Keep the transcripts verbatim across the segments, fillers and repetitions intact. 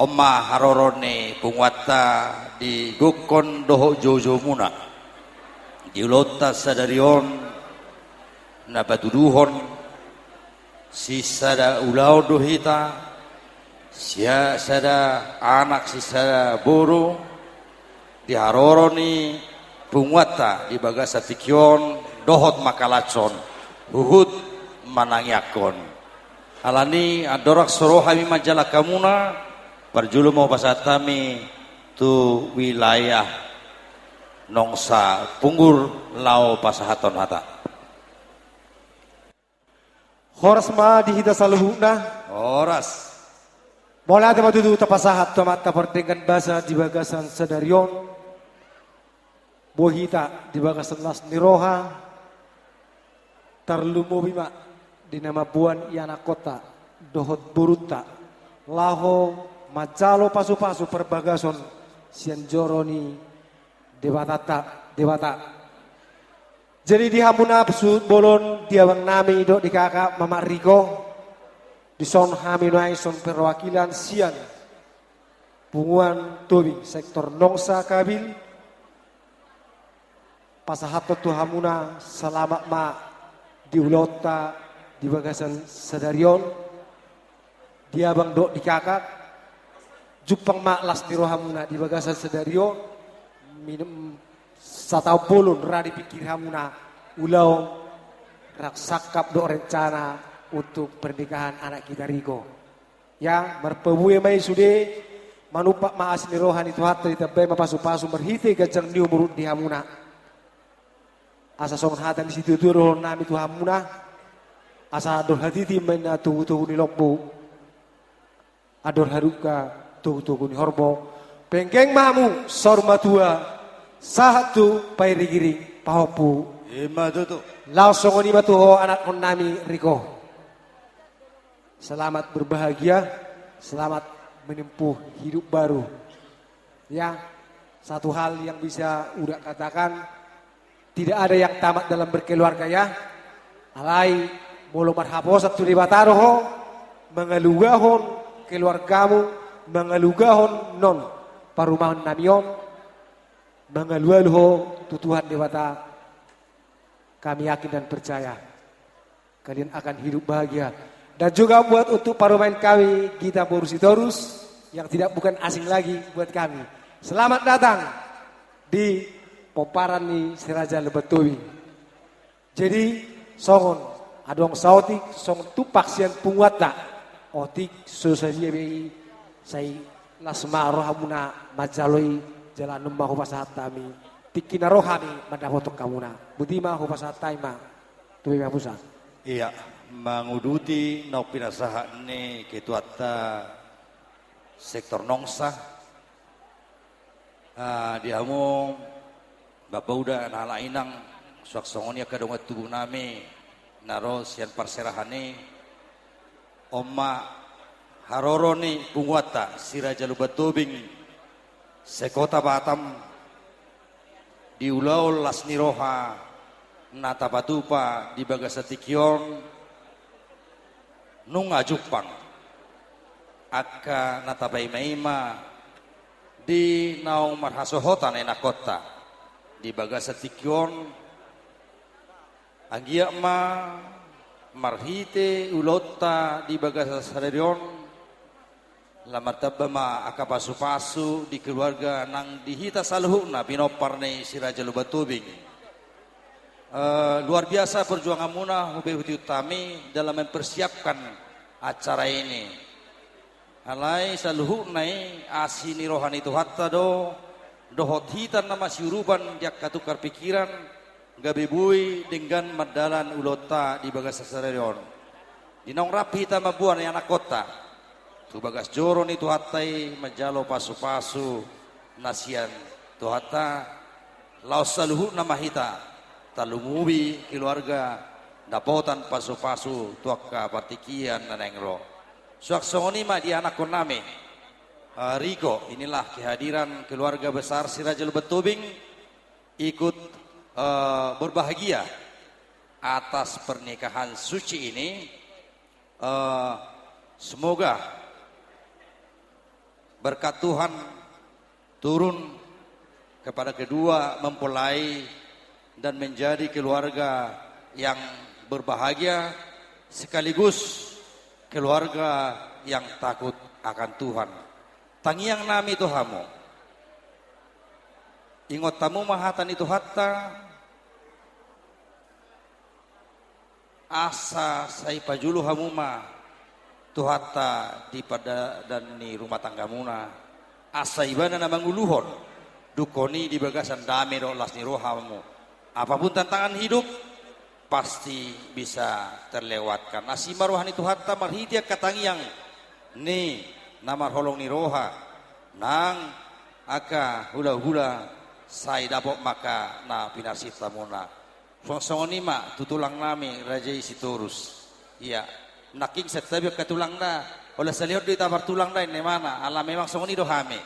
On ma haroro ni punguanta di gokhon dohot joujoumuna. Di ulaonta sadari on na patuduhon, sisada ulaon do hita, sia sada anak sisada boru, di haroro ni punguanta di bagasan tingki on dohot mangkalashon, huhut manangiangkon. Alani andorang so ro hami manjalang hamuna, parjolo ma hupasahat hami tu wilayah Nongsa Punggur laho pasahathon hata. Horas ma di hita saluhutna. Horas. Mauliate ma tutu tapasahat tu Amanta Pardenggan Basa di bagasan sadari on. Boi hita di bagasan las ni roha, tarlumobi ma di na mamboan ianakkonta dohot borunta laho manjalo pasupasu parbagason sian joro ni Debatanta, Debata. Jadi di hamuna suhut bolon, di abang nami dohot di kakak, Mamak Riko, dison hami nuaeng songon perwakilan sian Punguan Tobing sektor Nongsa Kabil, pasahathon tu hamuna selamat ma di ulaonta di bagasan sadari on. Di abang dohot di kakak, jumpang ma las ni rohamuna di bagasan sadari on. Minum sataon bolon ra dipikiri hamuna ulaon, rap sangkap dohot rencana untuk pernikahan anak hita Riko. Ya, marpabue ma i sude, manumpak ma asi ni roha ni Tuhanta, ditambai ma pasupasu marhite ganjang ni umur di hamuna. Asa songon hata ni situatua dohonon nami tu hamuna, asa andor hatiti ma inna togutogu ni lombu, andor hadungka togutogu ni horbo. Penggeng ma hamu saur matua, sahat tu pairingiring pahompu. Ima tutu. Laos songon i ma tu ho anakkon nami Riko. Selamat berbahagia, selamat menempuh hidup baru. Ya, satu hal yang bisa Uda katakan, tidak ada yang tamat dalam berkeluarga ya. Alai, molo marhaposan tu Debata do ho, mangalugahon keluargamu, mangalugahon non parumaen nami on, mangalualu ho tu Tuhan Debata, kami yakin dan percaya kalian akan hidup bahagia. Dan juga buat untuk parumaen kami, Gita boru Sitorus, yang tidak bukan asing lagi buat kami. Selamat datang di pomparan ni Si Raja Lumban Tobing. Jadi, songon adong saotik, songon tumpak sian punguanta, otik so sadia be i, sai las ma rohamuna manjalo i, jala annon ma hupasahat hami tingki na ro hami mandapothon hamuna. Boti ma, hupasahat hami ma tu Amang Pusat. Ia, manguduti naung pinasahat ni ketuanta sektor Nongsa, ah, di hamu bapa uda, na halak inang, suang songon i angka dongan tubu nami na ro sian parserahan i, on ma haroro ni punguanta Si Raja Lumban Tobing sekota Batam, di ulaon las ni roha na tapatupa di bagasan tingki on, nunga jumpang angka na tapaimaima di naung marhasohotan ianakkonta di bagasan tingki on. Anggiat ma marhite ulaonta di bagasan sadari on, lam martamba ma angka pasupasu di keluarga nang di hita saluhutna pinompar ni Si Raja Lumban Tobing. Eh, luar biasa perjuanganmuna, hubehu tiut hami dalam mempersiapkan acara ini. Alai saluhutna i asi ni roha ni Tuhanta do, dohot hita na masiurupan di angka tukar pikiran, gabe boi denggan mardalan ulaonta di bagasan sadari on. Di naung rap hita mamboan ianakkonta tu bagas joro ni Tuhanta i, manjalo pasupasu na sian Tuhanta, laos saluhutna ma hita tarlumobi keluarga dapotan pasupasu tu angka partingkian na naeng ro. Suang songon i ma di anakkon nami, eh, Riko, inilah kehadiran keluarga besar Si Raja Lumban Tobing ikut, eh, berbahagia atas pernikahan suci ini. Eh, semoga Berkat Tuhan turun kepada kedua mempelai dan menjadi keluarga yang berbahagia sekaligus keluarga yang takut akan Tuhan. Tangiang nami tu hamu. Ingot hamu ma hata ni Tuhanta, asa sai pajolo hamu ma Tuhanta di pardalan ni rumah tanggamuna, asa Ibana na manguluhon, dungkon i di bagasan dame dohot las ni roha hamu. Apapun tantangan hidup, pasti bisa terlewatkan. Asi ma roha ni Tuhanta marhite angka tangiang ni na marholong ni roha, nang angka hulahula, sai dapot ma angka na pinarsinta muna. Songon, songon i ma tu tulang nami raja i Sitorus. Ia, nangkin santabi angka tulang da, holan salihon do hita martulang da, inna imana, ala memang songon i do hami.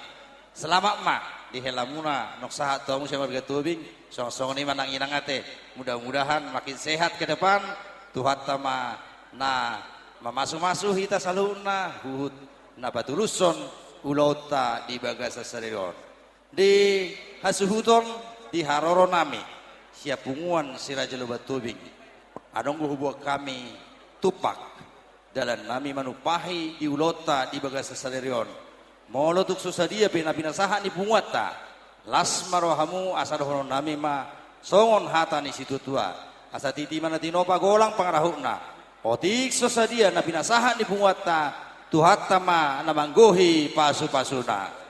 Selamat ma di hela muna, nunga sahat tu hamu sian marga Tobing, songon, songon i ma nang inang ate. Mudah-mudahan makin sehat ke depan, Tuhanta ma na mamasu-masu hita saluhutna, huhut na patulushon ulaonta di bagasan sadari on. Di hasuhuton, di haroro nami sian punguan Si Raja Lumban Tobing, adong do huboan hami tumpak dalan nami manumpahi di ulaonta di bagasan sadari on. Molo tung so sadia pe na pinasahat ni punguanta, las ma rohamu, asa dohonon nami ma songon hata ni situatua: Asa titi ma na tinopa, golang pangarahutna. Otik so sadia na pinasahat ni punguanta, Tuhanta ma na manggohi pasupasuna.